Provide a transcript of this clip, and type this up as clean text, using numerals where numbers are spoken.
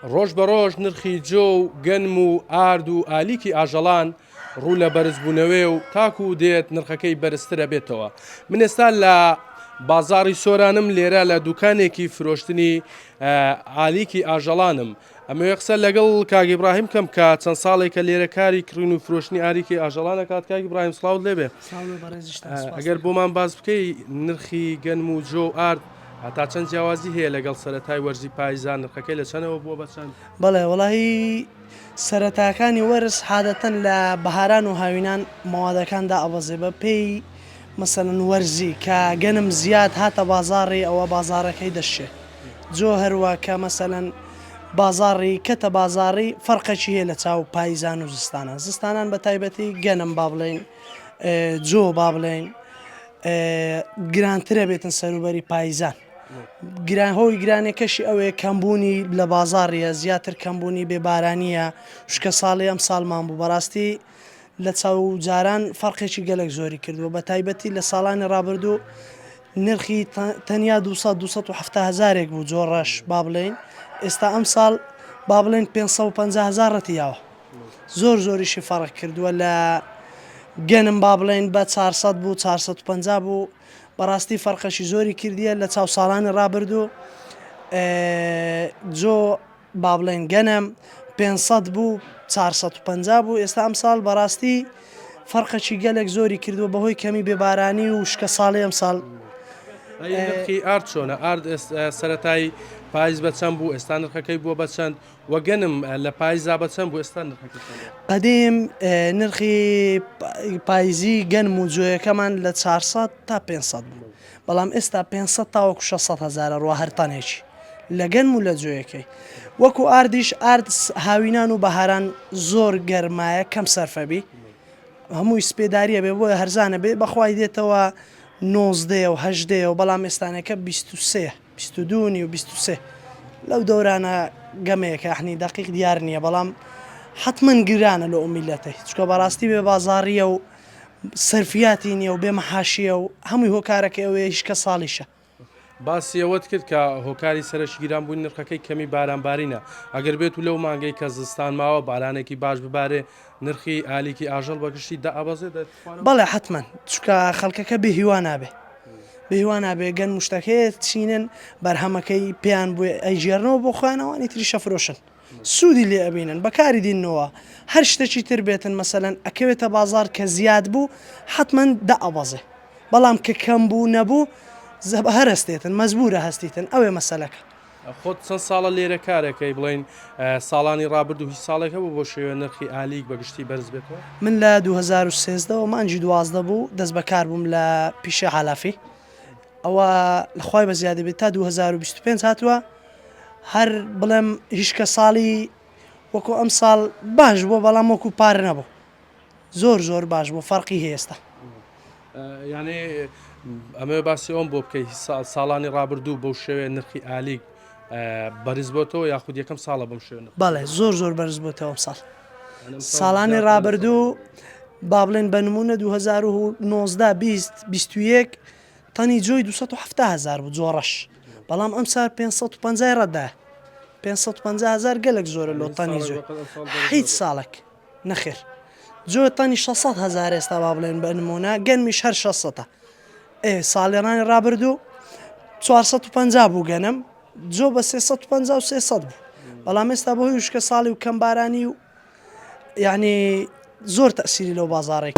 ڕۆژ بە ڕۆژ نرخی جۆ و گەنم و ئارد و ئالیکی ئاژەڵان ڕوو لە بەرزبوونەوەیە و تاکو دێت نرخەکەی بەرزتر ئەبێتەوە. من ئێستا لە بازاڕی سۆرانم لێرە لە دوکانێکی فرۆشتنی ئالیکی ئاژەڵانم. ئەمەوێ قسە لەگەڵ کاک ئیبراهیم کەم کە چەند ساڵێکە لێرە کاری کڕین و فرۆشتنی ئاریکی ئاژەڵان ئەکات. کاک ئیبراهیم سڵاوت لێبێ. ئەگەر بۆمان باس بکەی نرخی گەنم و جۆ و ئارد هەتا چەند جیاوازی هەیە لەگەڵ سەرەتای وەرزی پایزان نرخەکەی لە چەنەوە بووە بە چەند؟ بەڵێ وەڵاهی سەرەتاکانی وەرز عادەتەن لە بەهاران و هاوینان مەوادەکان دائەبەزێ بە پێی مەسەلەن وەرزی کە گەنم زیاد هاتە بازاڕی ئەوە بازاڕەکەی دەشکێ جۆ هەروا کە مەسەلەن بازاڕی کەتە بازاڕی فەرقەکی هەیە لە چاو پایزان و زستانان زستانان بە تایبەتی گەنم با بڵێین جۆ با بڵێین گرانترە بێتن سەروبەری پایزان گران هۆی گرانەکەشی ئەوەیە کەمبوونی لە بازاڕیە زیاتر کەمبوونی بێبارانیە شکە ساڵی ئەم ساڵمان بوو بەڕاستی لە چاو جاران فەرقێکی گەلک زۆری کردووە بە تایبەتی لە ساڵانی ڕابردوو نرخی تەنیا 200 270 هزارێک بوو جۆڕەش با بڵێین ئێستا ئەم ساڵ با بڵێن 550 هزار ڕەتی یاوە زۆر زۆریشی فەرق کردووە لە گەنم با بڵێین بە 400 بوو 450 بوو بەڕاستی فەرقەشی زۆری کردیە لە چاو ساڵانی ڕابردوو جۆ با بڵێن گەنم 500 بوو 450 بوو ئێستا ئەم ساڵ بەڕاستی فەرقەکی گەلێک زۆری کردووە بەهۆی کەمی بێبارانی و شکە ساڵی ئەم ساڵ نرخی ئارد چۆنە ئارد سەتای پایز بە چەند بوو ئێستا نرخەکەی بووە بە چەند وە گەنم لە پایزا بە چەند بوو ئێستا نرخەکەی چەندە؟ قەدیم نرخی پایزی گەنم و جۆیەکەمان لە 400 تا 500 بوو بەڵام ئێستا 500 تاوەکو 600 هەزارە ڕوا هەر تەنێکی لە گەنم و لە جۆیەکەی وەکو ئاردیش ئارد هاوینان و بەهاران زۆر گەرمایە کەم سەرفەبی هەمووی سپێداریە بێ بۆیە هەرزانە بێ بەخوای دێتەوە نۆزدەیە و هەژدەیە و بەڵام ئێستانەکە 23 22 و نیو 23 لەو دەورانە گەمەیەکە یەعنی دەقیق دیار نییە بەڵام حەتمەن گرانە لۆ ئەو میللەتەی چونکە بەڕاستی بێ بازاڕییە و سەرفیاتی نییە و بێ مەحاشییە و هەمووی هۆکارەکەی ئەوەیە هیچ کەس ساڵیشە. باسی ئەوەت کرد کە هۆکاری سەرەکی گرانبوونی نرخەکەی کەمی بارانبارینە، ئەگەر بێت و لەو مانگەی کە زستان ماوە بارانێکی باش ببارێ نرخی ئالیکی ئاژەڵ بە گشتی دائەبەزێ دەتوانم. بەڵێ حەتمەن چونکە خەڵکەکە بێ هیوا نابێ بێ هیوا نابێ گەنم و شتەکەی چینن بەرهەمەکەی پێیان بوێ ئەیگێڕنەوە بۆ خۆیان ئەوانی تریش ئەفرۆشن سوودی لێ ئەبینن بەکاری دیننەوە هەر شتەکی تر بێتن مەسەلەن ئەکەوێتە بازاڕ کە زیاد بوو حەتمەن دائەبەزێ بەڵام کە کەم بوو نەبوو هەرەستێتن مەجبورە هەستیتن ئەوێ مەسەلەکە. خۆت چەند ساڵە لێرە کارەکەی بڵێین ساڵانی ڕابردوو هیچ ساڵێک هەبوو بۆ شێوە نرخی ئالیک بە گشتی بەرز بێتەوە؟ من لە 2013 وە مانگی 12 بوو دەست بەکار بووم لە پیشەی عالافی ئەوە لە خوای بە زیادە بێت تا 2025 هاتووە هەر بڵێم هیچکە ساڵی وەکو ئەم ساڵ باش بووە بەڵام وەکو پار نەبوو زۆر زۆر باش بوو فەرقی هەیە ئێستا. یانێ ئەمەوێ باسی ئەوم بۆ بکەی ساڵانی ڕابردوو بەو شێوەیە نرخی ئالیک بەرز بۆتەوە یاخود یەکەم ساڵە بەم شوێنە بەڵێ زۆر زۆر بەرز بۆتەوە ئەم ساڵ ساڵانی ڕابردوو با بڵێن بە نمونە 2019 20 21 تەنی جۆی 270 هزار بوو جۆڕەش بەڵام ئەم سار 550 ڕەدا 550 هزار گەلک زۆرە لۆ تەنی جۆ هیچ ساڵێک نەخێر جۆ تەنی شەسەد هەزار ئێستا با بڵێن بە نمونە گەنمیش هەر شەسەتە ئێ ساڵێڕانی ڕابردوو 450 بوو گەنم جۆ بە 350 و 300 بوو بەڵام ئێستا بەهۆی وشکە ساڵی و کەمبارانی و یعنی زۆر تەسیری لەو بازارێک.